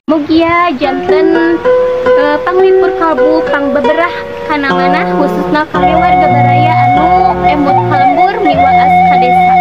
Mugia janten panglipur kalbu pangbeberah kana manah khususna kangge warga baraya anu emut ka lembur miwaas ka desa.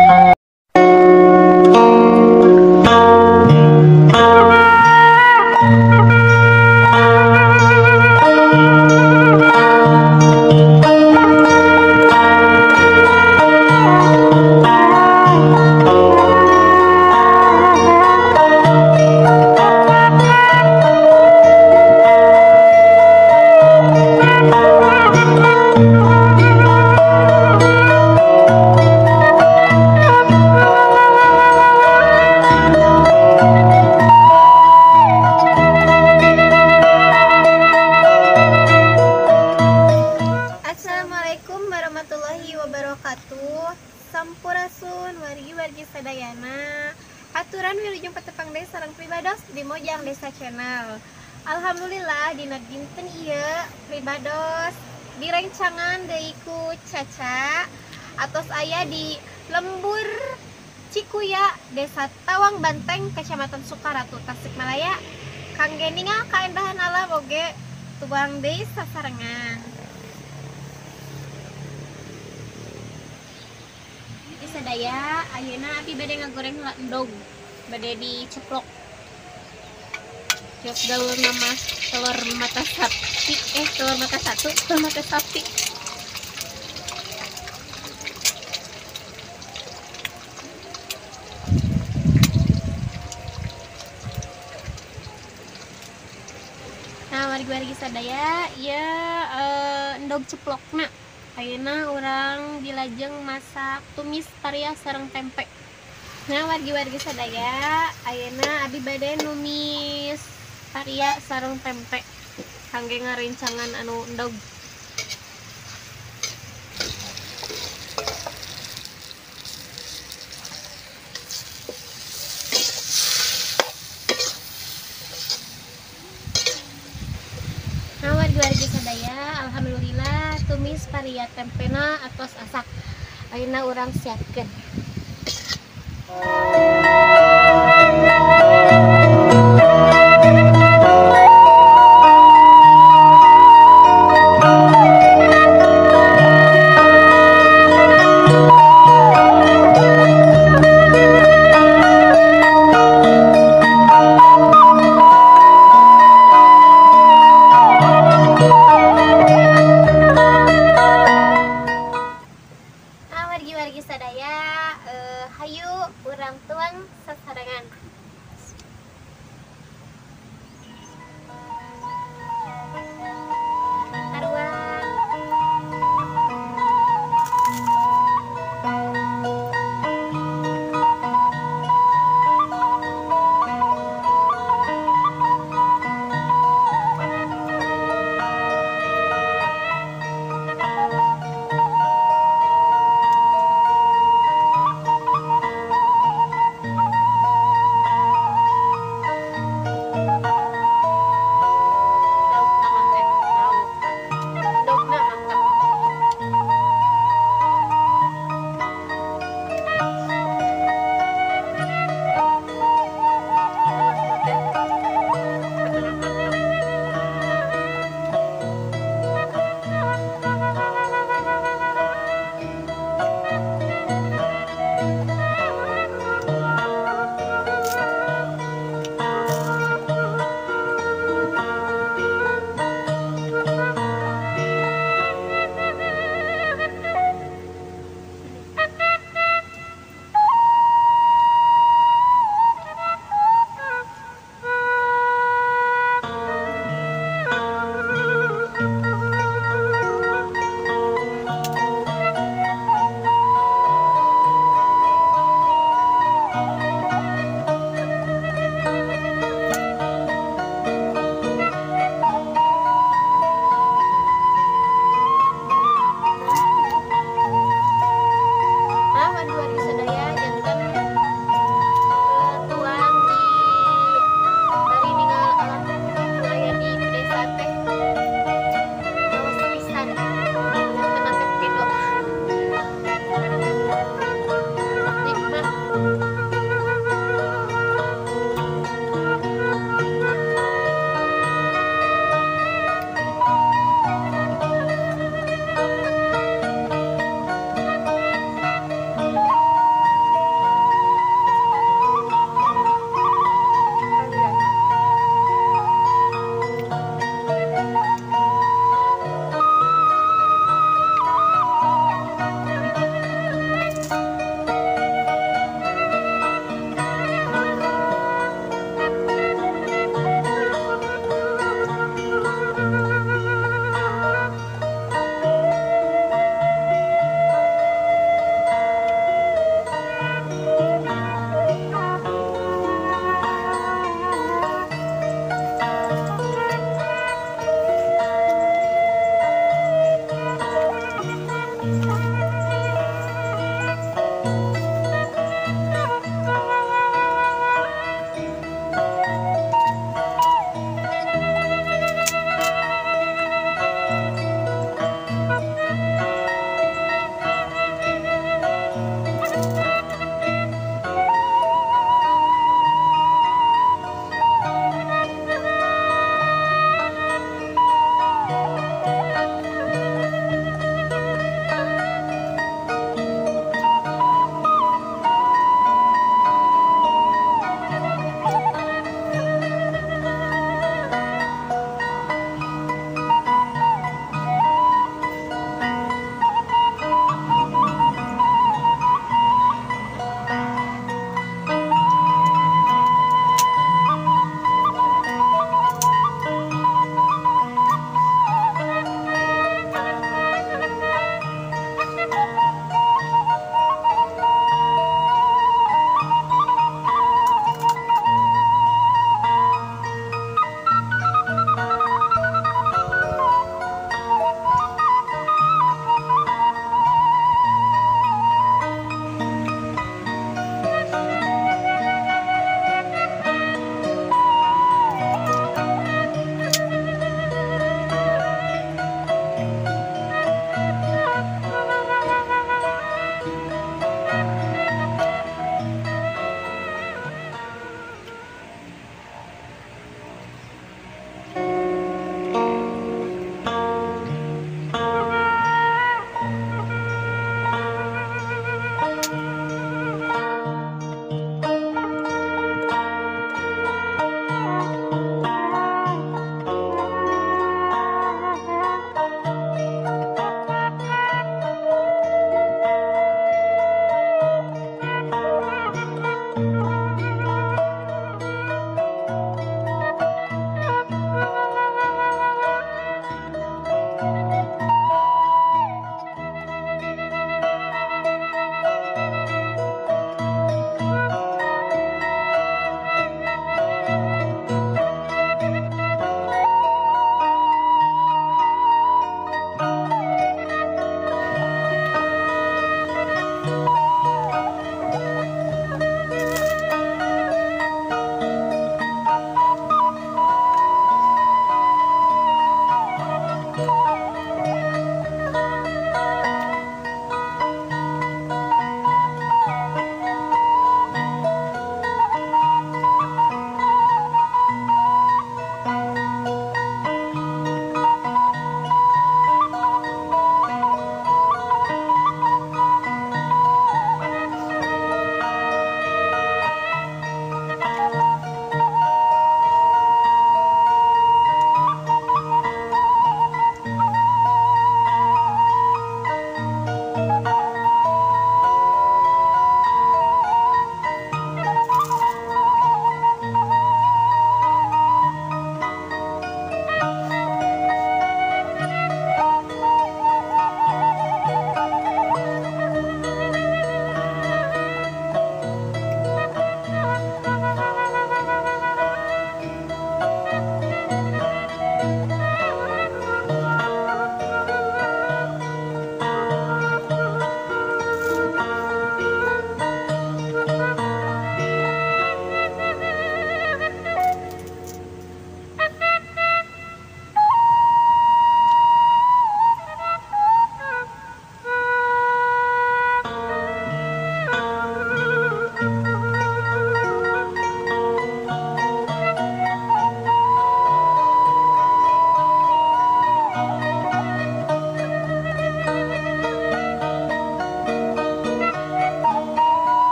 Sampurasun wargi-wargi sadayana, aturan wilujeng patepang deui sareng pribados di Mojang Desa Channel. Alhamdulillah dina dinten ieu pribados direncangan deui ku Caca atos aya di Lembur Cikuya, Desa Tawang Banteng, Kecamatan Sukaratu, Tasikmalaya. Kangge ningal kaendahan alam oge tuang deui sasarengan. Sadaya ayeuna abi bade ngagoreng endog, bade diceplok. Cok gaul nama telur mata sapi, telur mata satu, telur mata sapi. Nah, wargi-wargi sadaya, ya endog ceplokna. Ayeuna urang dilajeng masak tumis paria sareng tempe. Nah, wargi-wargi sadaya, ayeuna abi bade numis paria sareng tempe kangge ngarencangan anu endog. Nah, wargi-wargi sadaya, alhamdulillah tumis paria tempena atos asak. Ayeuna urang siapkeun. Hayu urang tuang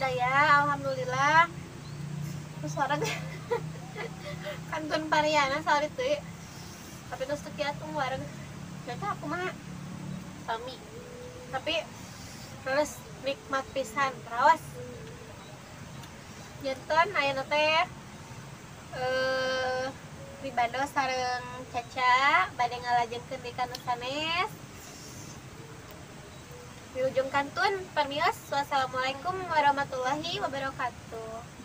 Sadaya, alhamdulillah. Terus wareg kantun pariana saur itu, tapi terus teu kiatung wareg. Ternyata aku mah sami, tapi terus nikmat pisan rawas. Janten ayeuna teh pribados sareng Caca bade ngalajengkeun di kanu sanes. Di ujung kantun permios. Wassalamualaikum warahmatullahi wabarakatuh.